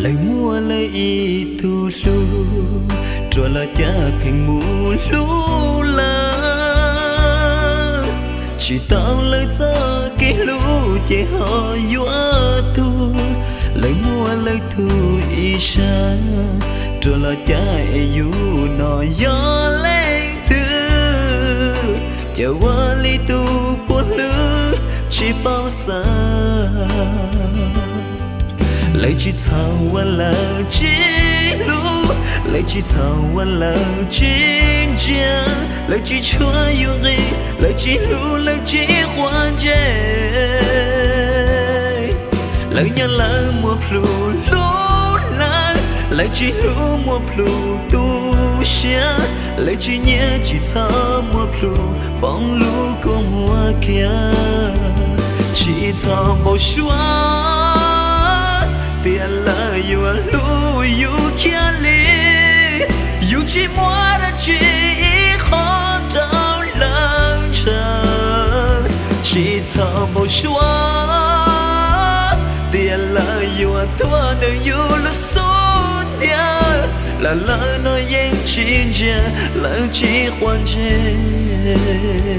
Lawv muaj lawv ib tug hlub, rua los cas pheej mus hlub lawv. Tsis tau lawv txoj kev hlub ces ho yuav tuag. Lawv muaj lawv tug ib sab, rua los cas es yus no yog leej twg, ces ua li tus puab hlwb tsis paub xav. Lawv tsis txhaum ua lawv tsis hlub, lawv tsis txhaum ua lawv tsis ntsia, lawv tsis tshuav yus nqi, lawv tsis hlub lawv tsis quav ntsej. Lawv nyob lawv muaj plhus hlub lawv, lawv tsis hlub muaj plhus tu siab, lawv tsis nyiam tsis txhob muaj plhus poob lub kua muag kiag. Tsis txhob npau suav tias lawv yuav hlub yus kiag li, yus tsis muaj dab tsi ib qho rau lawv ntshaw. Tsis txhob npau suav tias lawv yuav tuag ntawm yus lub xub ntiag, los lawv no yeej tsis ntsia, lawv tsis quav ntsej.